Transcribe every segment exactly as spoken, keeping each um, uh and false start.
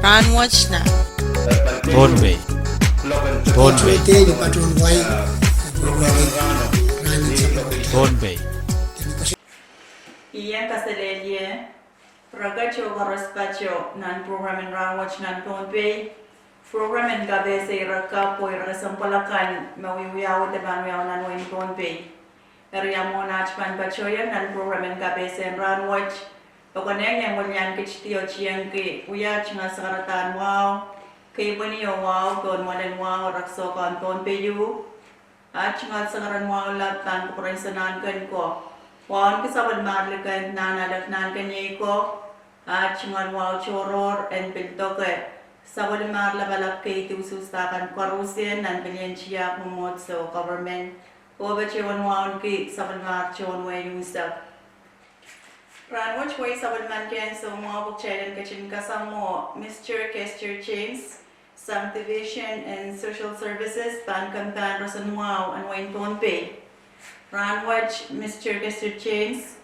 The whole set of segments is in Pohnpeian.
Rahnwet nan Pohnpei. Pohnpei. Pohnpei. I en kaselehlie rekeiet oh koaros pato nan program en Rahnwet nan Pohnpei. Program en kapehse ire kapw oh ire kesempwal akan me wiewiawi de pahn wiawi nan wehin Pohnpei. Eri ia mwohn aht pahn patohier nan program en kapehse en rahnwet, e konehng iang welian kit di oh tiengki wia tungoal sakaradahn wahu, keipweni oh wahu pohn mwoalen wahu, Rek Sohkahn Pohnpei ieu. Aht tungoal sakaradahn wahu lap pahn kupwuren Sohn Nahnken ko, wauneki sapwellimahr liken Nahnalek Nahnken iei ko. Aht tungoal wahu tohrohr en pil doke sapwellimahr lapalap keidi usuhsda kan koarusie nan pelien tiahk mwomwohdiso, government, oh patohwan wauneki sapwellimahr tohn wehi unsek. Rahnwet wehi sapwellimanki ansou mwahu pwe kitail en ketin kasamwo Mister Kester James, sang Division en Social Services, pahn kempahn roson mwahu en wehin Pohnpei. Rahnwet Mister Kester James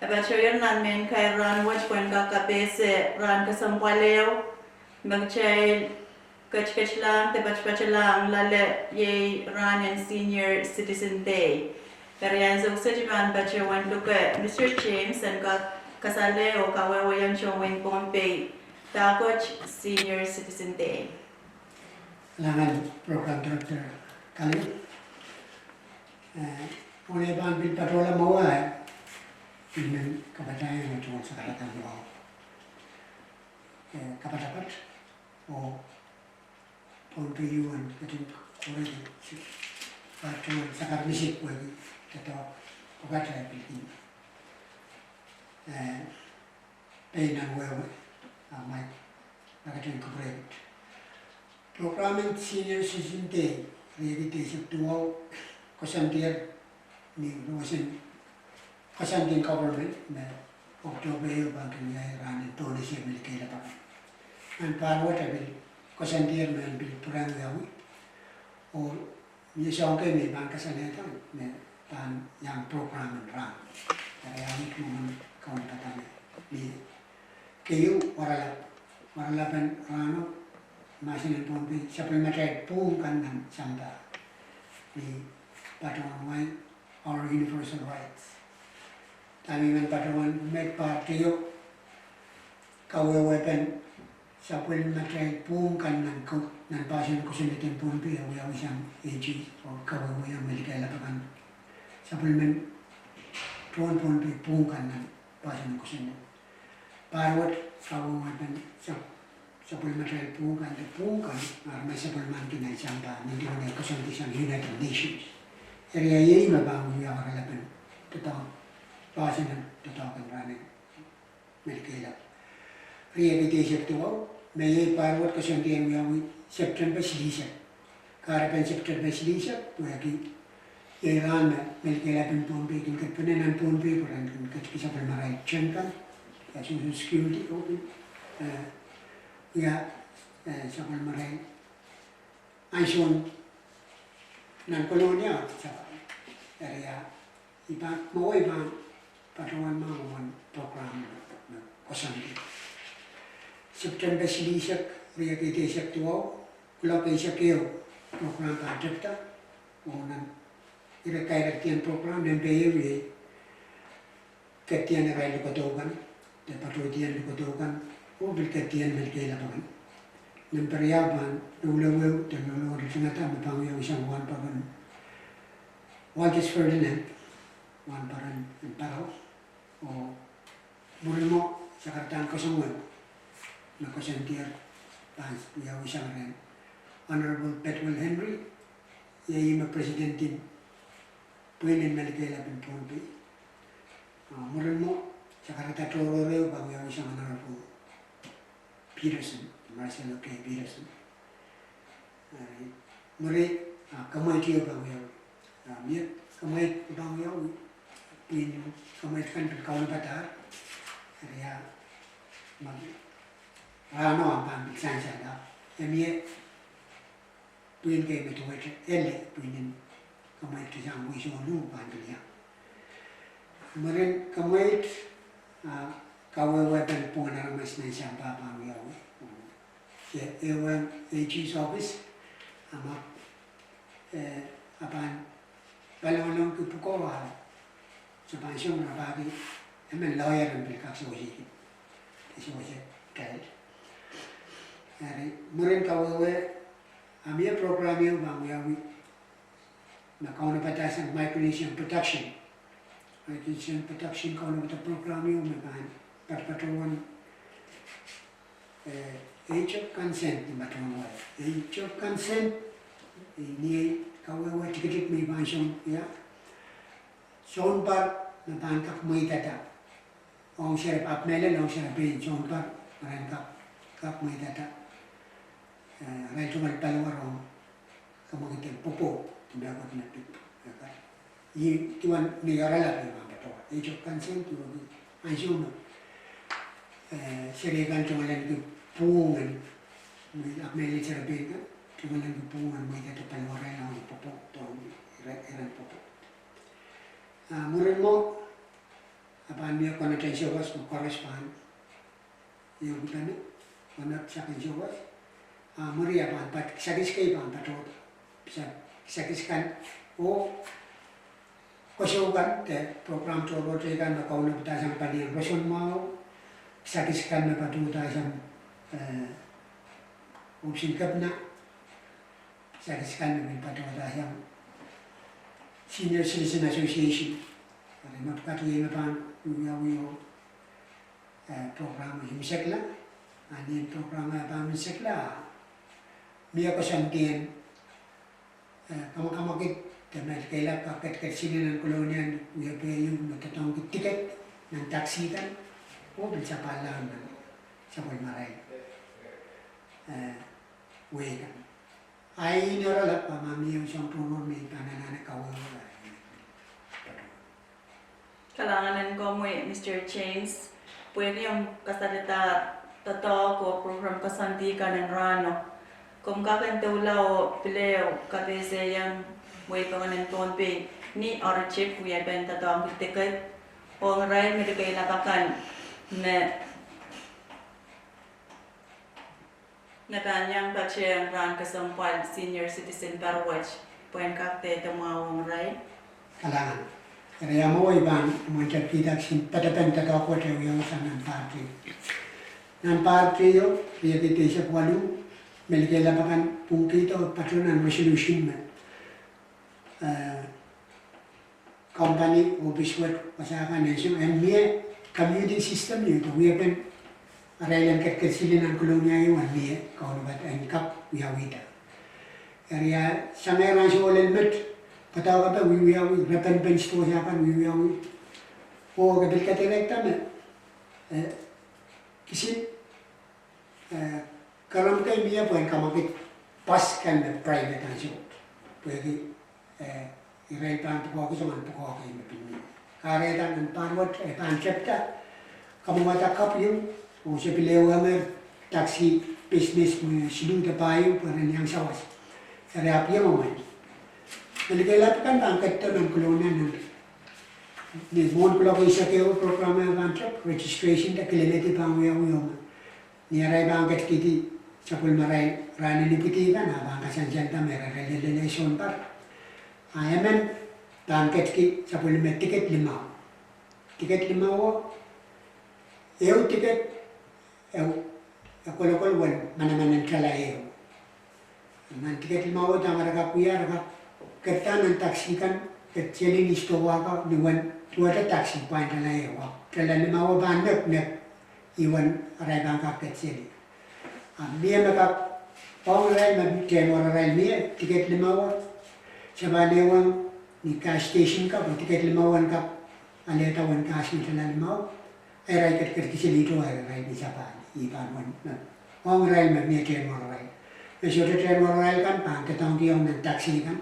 e patohier nan mehn kair rahnwet pwehn kak kapehse rahn kesempwal ehu me kitail ketiket lahng de patpatlahng loale, iei rahn en Senior Citizen Day. Eri ansou kiset I pahn patohwan luke Mister James en kak kasale oh kawehwehiong tohn wehin Pohnpei dahkot Senior Citizen Day. Kalahngan Program Director Kali. Eh, mwohn ei pahn pil patohla mwowe, I men kapatahieng tungoal sakaradahn wahu, eh, kapatapat oh Pohnpei ieu en ketin koaros patohwan sakar misik wehwehki doadoahk pwukat eh pil kin, eh, pei nan wehwe, ah, ma I ketin kupwurehki. Program en Senior Citizen Day, riekid eisek duwau, koasoandier ni roson koasoandi en government me October ehu pahn kin wiawi rahn en donation me likeila pahn. Nan pahr wet e pil koasoandier me en pil pwurehng wiawi, oh mie soahng kei me I pahn kasalehda me pahn iang program en rahn. Eri ia wihk mwomwen kaunopadahr me mie. Keieu, waralap. Waralap en rahno, mahsen en Pohnpei, sapwellimatail pwuhng kan nan sampah, ni patohwan wai, our universal rights. Dahme I men patohwan met pahr teio, kawehwepen sapwellimatail pwuhng kan nan ko, nan pahsen kosonned en Pohnpei e wiawi sang AG, oh kawehwehiong me likeila pahn sapwellimen tohn Pohnpei pwuhng kan nan pahsen kosonned. Pahr wet kawehwepen sap, sapwellimatail pwuhng kan de pwuhng kan, aramas sapwellimanki nan sampah, nin duwen ei koasoandi sang United Nations. Eri ia iei me pahn wia waralapen doadoahk, pahsen en doadoahk en rahn en me likeila. Riekid eisek duwau, me iei pahr wet koasoandi en wiawi September silihsek. Kahrepen September silihsek pwehki iei rahn me Melkeilapen Pohnpei kin ketpene nan Pohnpei pwe ren kin ketki sapwellimarail tengkan, ia Social Security oh kin, eh, ia, eh, sapwellimarail ansoun nan Kolonia, sa, eri ia, I pahn, mwowe I pahn patohwan mwomwen program me koasoandi. September silihsek, riekid eisek duwau, kuloak eisek ehu, program pahn tepda, oh nan ire kairekdien program, nempe ehu iei ketdian irail likodou kan, de patohdian likodou kan, oh pil ketdian Melkeilap akan. Nempe riau pahn loulou ehu de loulou ritingada me pahn wiawi sang Wahnpoaron Walters Ferdinand, Wahnpoaron en Palau, oh mwurin mwo sakaradahn kesempwal me koasoandier pahn wiawi sang rehn Honorable Bedwell Henry, iei me President en pwihn en Melkeilapen Pohnpei. Ah, mwurin mwo sakarada tohrohr ehu pahn wiawi sang Honorable Peterson, Marcelo K. Peterson. Ah, mwuri, ah, kemweit ehu pahn wiawi. Ah, mie kemweit pahn wiawi, pwihn kemweit kan pil kaunopadahr. Eri ia, ma, rahno ahpw pahn pil sansal, ah, e mie pwihn kei me duwehte ele pwihn en kemweit sang Wis oh Luh pahn pil iang. Mwurin kemweit, ah, kawehwepen pwungen aramas nan sampah pahn wiawi. E, ewen AG's office, a ma, eh, a pahn paloalongki pwukoa, se pahn song rapahki, emen lawyer en pil kak sewesei, sewesei kitail. Eri, mwurin kawehwe, a mie program ieu pahn wiawi, me kaunopada sang Micronesian Production. Micronesian Production kaunopada program ieu me pahn patopatohwan, eh, age of consent ni patohwan wai. Age of consent, eh, ni ei kawehwe tikitik me i pahn song, ia. Sounpar me pahn kak mweidada. Ong seri ahpw mehlel ong seri pein sounpar, me ren kak, kak mweidada. Eh, ren tungoal paliwar ong kamwekid en pwopwoud, mehkot me pid, eh, ka. I, duwen ni oaralap me pahn patohwan. Age of consent, duwen ansou me, eh, seri kan tungoalenki pwuhng en, me ahpw mehlel seri pein kan, tungoalenki pwuhng en mweidada paliwar ong pwopwoud, ong ire, iren pwopwoud. Ah, mwurin mwo, a pahn mie konehng sawas me koaros pahn iang pene, konehng sakin sawas. A mwuri a pahn pat, kisakis kei pahn patohdo. Sa-, kisakis kan, oh, kosou kan, de program tohrohr teikan me kaunopada sang palien roson mwahu. Kisakis kan me patohdo sang, eh, option kepina. Kisakis kan me patohdo sang Senior Citizen Association. Eri me pwukat iei me pahn wiawi oh, eh, program imwisekla, a ni program e pahn imwisekla, mie koasoandi en, eh, kamwakamwakid de me likeilap kak ketiket sili nan Kolonia en wiepe ieu me doadoahngki tiket nan taksi kan, oh pil sapahlahng nan sapwellimarail, eh, wehi kan. A ih ni oaralap, a ma mie soang tohrohr me i pahn anahne kawehwe. Kalahngan en komwi, Mister James, pwehki omw kasalehda doadoahk oh program koasoandi kan en rahno. Komw kak en doula oh pil ehu kapehse iang wehi pokon en Pohnpei ni oaritik wiepen doadoahngki tiket ong irail me likeilap akan me me pahn iang patehng rahn kesempwal senior citizen paruwet, pwehn kak dehde mwahu ong irail. Kalahngan. Eri ia mwo I pahn mwein tepkihda kisin padapan doadoahk wet e wiawi sang nan party. Nan party ieu, riekid eisek waluh, me likeilap akan pwungkihdo patohdo nan resolution me, eh, company, ohpis wet, wasa kan ansou, en mie commuting system ieu, de wiepen arail en ketiket sili nan Kolonia ieu en mie, kaunopada en kak wiawihda. Eri ia, sang rahn soh lel met, padahk ape wiewiawi, repenpen sidohsa kan wiewiawi. Oh ke pil kadirekda me, eh, kisin, eh, kerem kei mie pwehn kamwakid bus kan me private ansou. Pwehki, eh, irail pahn pwukoahki soangen pwukoa kei me pil mie. Kahrehda nan pahr wet e pahn tepda, kamwomwada kapw ieu, oh se pil ehu emen taksi business me siluh de pahieu pwe ren iang sawas. Eri ahpw iang emen. Me likeilap kan pahn ketido nan Kolonia nan, ni mwohn kuloak eisek ehu program e pahn tep, registration de kileledi pahn wiawi ong. Ni arail pahn ketikihdi sapwellimarail rahn en ipwidi kan, a pahn kasansalda me irail lelehsang sounpar. A emen pahn ketiki sapwellime tiket limau. Tiket limauo, ehu tiket, ehu, e kolokol uwen manaman en tala ehu. Nan tiket limauo dahme re kak wia, re kak ketido nan taksi kan, ketseli ni sidohwa kan, ni uwen, duwehte taksi pwain tala ehu. Tala limauo pahn nek, nek, ih uwen arail pahn kak ketseli. A mie me kak, ong irail me tehnwar arail mie, tiket limauo, se pahn ehuong ni gas station kan, pwe tiket limauo en kak alehda uwen gas ni tala limau. Irail ketiket kiselihdo irail ni sapahl, ih pahn uwen, ong irail me mie tehnwar arail. Me sohte tehnwar arail kan pahn doadoahngki ong nan taksi kan.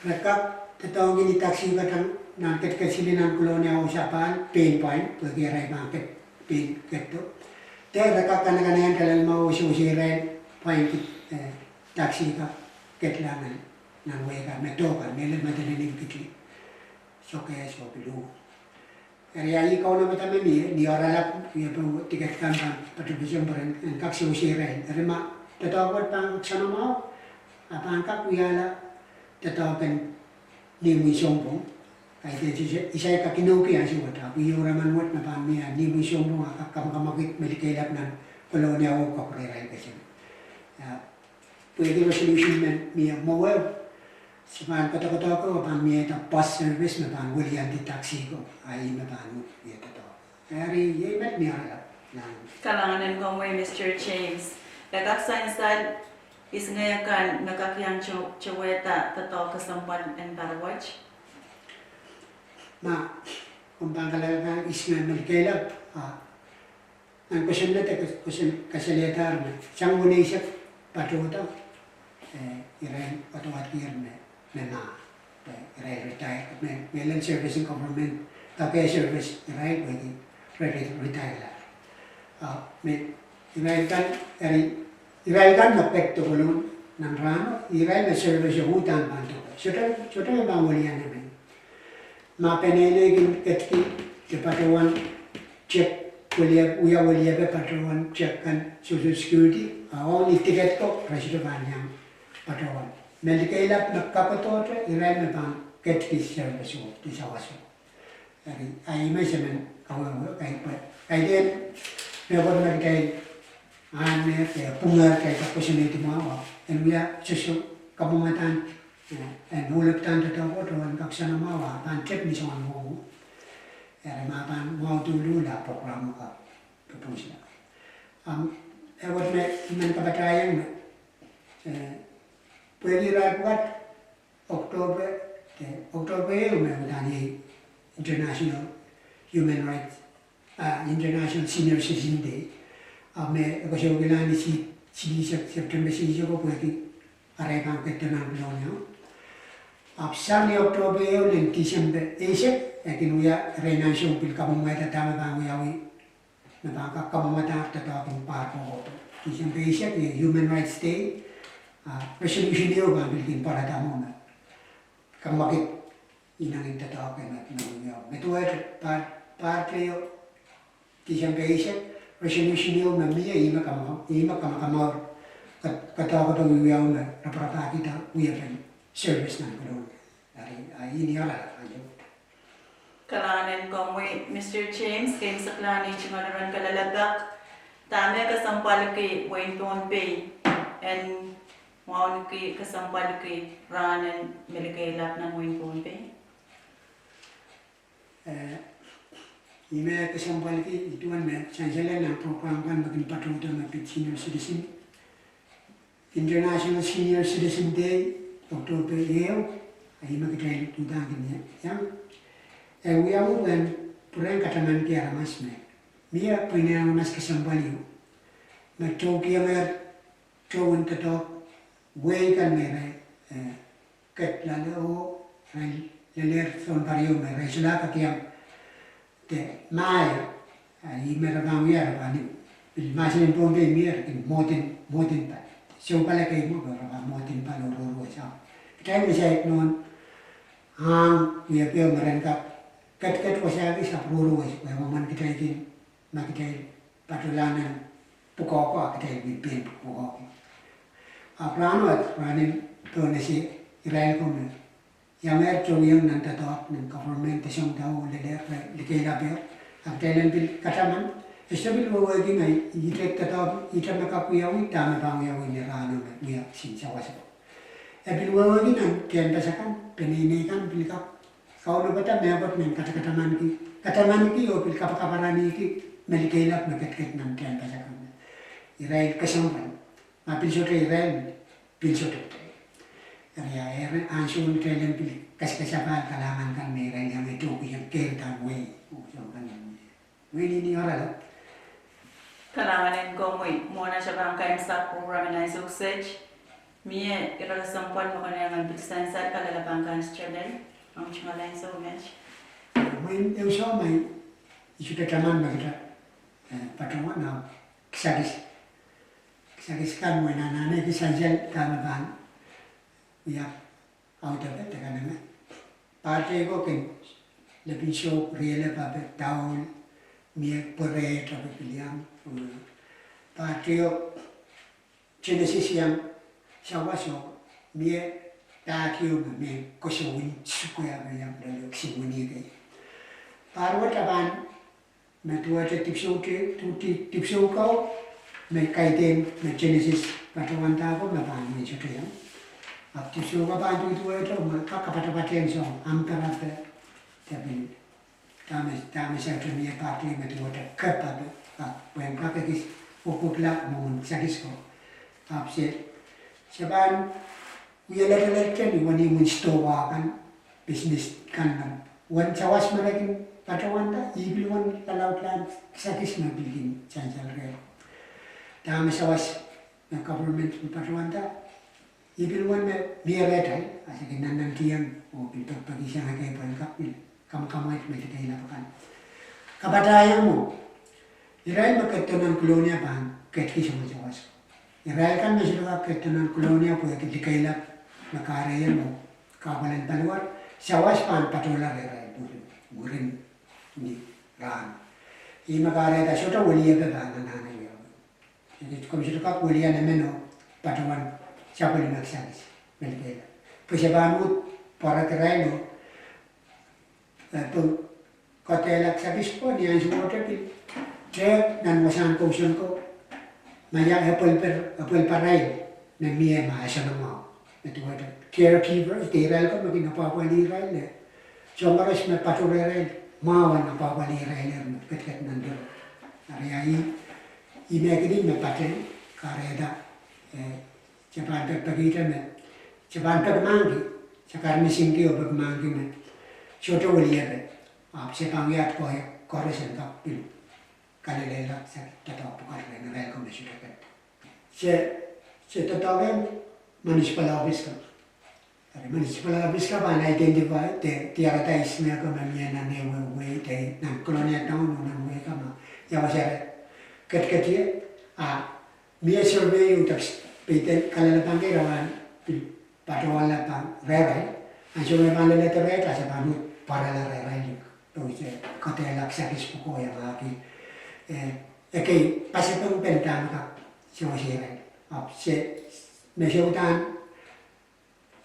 Re kak doadoahngki ni taksi kan nan ketiket sili nan Kolonia oh sapahl, pein pwain, pwehki irail pahn ket, pein ketido. De re kak kanakanahn tala limau oh sewese irail pwain kit, eh, taksi kan ketla nan, nan wehi kan, me doh kan, mehlel me de lilingkitih. Sohte, sohte pil uh. Eri ia ih kaunopada me mie, ni oaralap, wiepe tiket kan pahn patohdo pwe ren, en kak sewese irail. Eri ma, doadoahk wet pahn kak soanamwahu, a pahn kak wiahla doadoahk en nihmwei sounpwong. Kaidehn ihs-, ihs ahi kak inoukihla ansou wet, ahpw ieu raman wet me pahn mie nihmwei sounpwong a kak kamakamaki melikeilap nan Kolonia oh kapwurehrail kesempwal. A pwehki resolution men mie mwowe, se pahn kodokodohko, pahn mie dah bus service me pahn weliandi taxi ko, a ih me pahn uhd mie doadoahk. Eri, iei met mie oaralap. Kalahngan en komwi, Mister James. E kak sansal ihs ngehn kan me kak iang to-, towehda doadoahk kesempwal en pahr wet? Ma, komw pahn kalelapak ihs ngehn melikeilap, a, nan kosonned e kos-, koson kasalehda me sang weneisek patohdo, eh, irail wadawadkier me, me mah, eh, irail retire, me, me lel service en government, kak service irail pwehki re, re, retire la. A, me, irail kan, eri, irail kan me pid dokolong nan rahno, irail me service uhdahn pahn doke. Sohte, sohte me pahn welian emen. Ma peneinei kin ketki de patohwan check, wia, wia weliepe patohwan check kan Social Security, a ong ticket ko, re sohte pahn iang patohwan. Melikeilap me kakodohte, irail me pahn ketki service oh, de sawaso. Eri, a ih me se men kawehwe, kaidehn, kaidehn, mehkot me kitail, a, me, eh, pwungehr kitail kak kosonnehdimwahu, en wia soso, kapwungadahn, eh, en ohlopdahn doadoahk wet, oh en kak soanamwahu, a pahn tep ni soangen mwomwohdiso. Eri ma pahn mwahu douluhl a program ko pwupwusla. Ahmw, eh, wet me, men kapatahieng me, eh, pwehki irail pwukat, Oktohpe, eh, Oktohpe ehu me uhdahn iei International Human Rights, ah, International Senior Citizen Day. Ahpw me e koasoiahki ni si-, silisek, September silisek ko pwehki arail pahn ketido nan Kolonia. Ahpw sang ni Oktohpe ehu lel Tisempe eisek, e kin wia irail nan soun pil kapwamwahda dahme pahn wiawi me pahn kak kapwamwahda doadoahk en pahr ko. Tisempe eisek, eh, Human Rights Day, ah, resolution ehu pahn pil kin pwarada mwo me kamwakid inangin doadoahk en me, me, me duwehte pahr, pahr ehu, Tisempe eisek, resolution ehu me mie, ih me kamaka-, ih me kamakamour, ka-, kadoadoahk en wiawi me raparapahkihda wiepen service nan Kolonia. Eri, a, ih ni oaralap, a, ieu. Kalahngan en komwi, Mister James, ke imwisekla ni tungoal ren kalelapak. Dahme kesempwalki wehin Pohnpei en wauneki kesempwalki rahn en melikeilap nan wehin Pohnpei? Eh, ih me kesempwalki, ih duwen me sansal nan program kan me kin patohdo me pid Senior Citizen International Senior Citizen Day, Oktohpe ehu, a ih me kitail uhdahn kin iang. E wiawi pwehn pwurehng katamanki aramas me mie pwihnen aramas kesempwal ehu me tohkiongehr tohn doadoahk wehi kan me irail, eh, ket loale oh irail lelehr sounpar ehu me irail solahr kak iang de mie, a, ih me re pahn wia re pahn ni. Pil mahsen en Pohnpei mie re kin mwohden, mwohden pal. Sohpeiong kei mwo re pahn mwohden pal oh ruoruwehs. Kitail me saik nohn ahng wiepe me ren kak ketiket wasa kis ahpw ruoruwehs, pwe mwomwen kitail kin, ma kitail patohla nan pwukoa ko, a kitail pil pein pwukoa ko. Ahpw rahn wet, rahn en pohnese irail ko me iangehr tohkiongehr nan doadoahk nan government, de sounpar oh lelehr, re likeilap ehu, a kitail en pil kataman, e sohte pil wehwehki me ihte doadoahk, ihte me kak wiawi, dahme pahn wiawi ni rahno me wia sin sawaso. E pil wehwehki nan tehnpas akan, peneinei kan pil kak kaunopada mehkot me katakatamanohki, katamanki oh pil kapakaparanih melikeilap me ketiket nan tehnpas akan. Irail kesempwal, ma pil sohte irail, pil sohte kitail. Eri a, eri ansou me kitail en pil kaskasapal kalahngan kan me irail iang tohkiongehr keirda wehi, oh soangen kan. Mwein ih ni oaralap. Kalahngan en komwi, mwohn atail pahn kaimwisekla program en ansou kiset, mie ire kesempwal me konehng en pil sansal kalelapak kan, Mister Lel, ahmw tungoal ansou met. Mwein ehu soh me I sohte taman me kitail, eh, patohwan, ahpw kisakis, kisakis kan mwein anahne kisansal dahme pahn wia audepe de kanengen. Pahtei ko kin lepin sohp, rielepape, daul, mie pwerehte pil iang. Pahtei o Genesis iang sawas oh mie pahkio me, me koasoandi sukuya me iang lolo kisiwini kei. Pahr wet a pahn me duwehte dipwisou te, duwehte dipwisou kau, me kaidehn me Genesis patohwanda ko me pahn mie sohte iang. Ahpw dipwisou kau pahn duduwehte, me kak kapatapat en soang, amperate, te pil. Dahme, dahme sohte mie pahte me duwehte kepape, ah, pwehn kak ekis wekpwekla mwomwen kisakis ko. Ahpw se, se pahn wie letelet ni wenihmwen sitowa kan, business kan nan. Wen sawas me re kin patohwanda, ih pil wen lalaudlahn kisakis me pil kin sansal reh. Dahme sawas me government patohwanda, ih pil wen me mie rehtail, a se kin nannantieng, oh pil pekipekisang ekei pwehn kak pil kamwakamwaid me likeilap akan. Kapatahieng mwo, irail me ketido nan Kolonia pahn ketikihsang sawas. Irail kan me sohte kak ketido nan Kolonia pwehki likeilap me kahrehiong oh kahpwal en paliwar, sawas pahn patohla rehrail mwurin, mwurin ni rahn. Ih me kahrehda sohte weliepe pahn anahne wiawi. Komw sohte kak welian emen oh patohwan sapwellime kisakis me likeilap. Pwe se pahn uhd pwarek irail oh, eh, pwe kadehla kisakis ko ni ansou wet pil, te nan wasahn kousoan ko, ma ia e pwel per, e pwel pahrail, me mie ma e soangen mwahu. Me duwehte caregiver, de irail ko me kin apwahpwalih irail, soahng koaros me patohrehrail, mwahu en apwahpwalih irail, me ketiket nan doro. Eri ia ih, ih me kidi me patehng, kahrehda, eh, se pahn pekipekihte me, se pahn peki mahkki, se kahrehda singki oh peki mahkki me sohte weliepe, ahpw se pahn wiahda koahiek koaros en kak pil kalelehla kisakis, doadoahk pwukat rehn irail ko me sohte ket. Se, se doadoahk en municipal office kan. Eri municipal office kan pahn identify, de, diarada ihs me ko me mie nan ehu wehi, de nan Kolonia town oh nan wehi kan ma ia wasa re ketiket ie, a mie survey uhdahn peidek kalelapak kei, re pahn pil patohwanda pahn rehrail. Ansou me pahn lelehdi rehrail, a se pahn uhd pwarala rehrail, oh se kadehla kisakis pwuko iangahki, eh, ekei pasapeng pen dahme kak sewese irail. Ahpw se, me se uhdahn,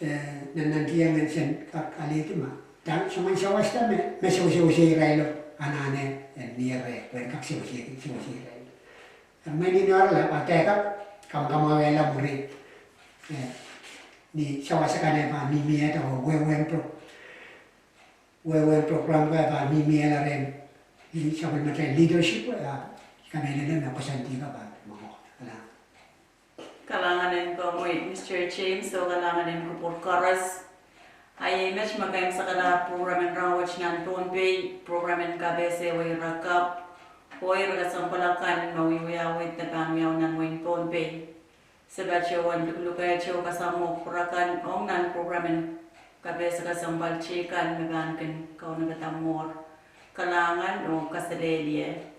eh, nannantieng en sen kak alehdi ma, dahme soangen sawas da me, me sewesewese irailo anahne en mie reh, pwehn kak sewese, sewese irail. Eri me ni nohrala, a dehkak kamwakamwahwihla mwuri, eh, ni sawas akan e pahn mihmiehda oh wehwehn pro, wehwehn program ko e pahn mihmiehla rehn, ni sapwellimatail leadership, eh, a, I kamehlele me koasoandi ko pahn mwahu. Kalahngan. Kalahngan en komwi, Mister James, oh kalahngan en kupwur koaros. A iei met me keimwseklahr program en rahnwet nan Pohnpei, program en kapehse wehi rakapw, oh ire kesempwal akan me wiewiawi de pahn wiawi nan wehin Pohnpei. Se patohwan luklukehte oh kasamwo kupwur akan ong nan program en kapehse kesempwal teikan me pahn kin kaunopada mwuhr. Kalahngan oh kaselehlie.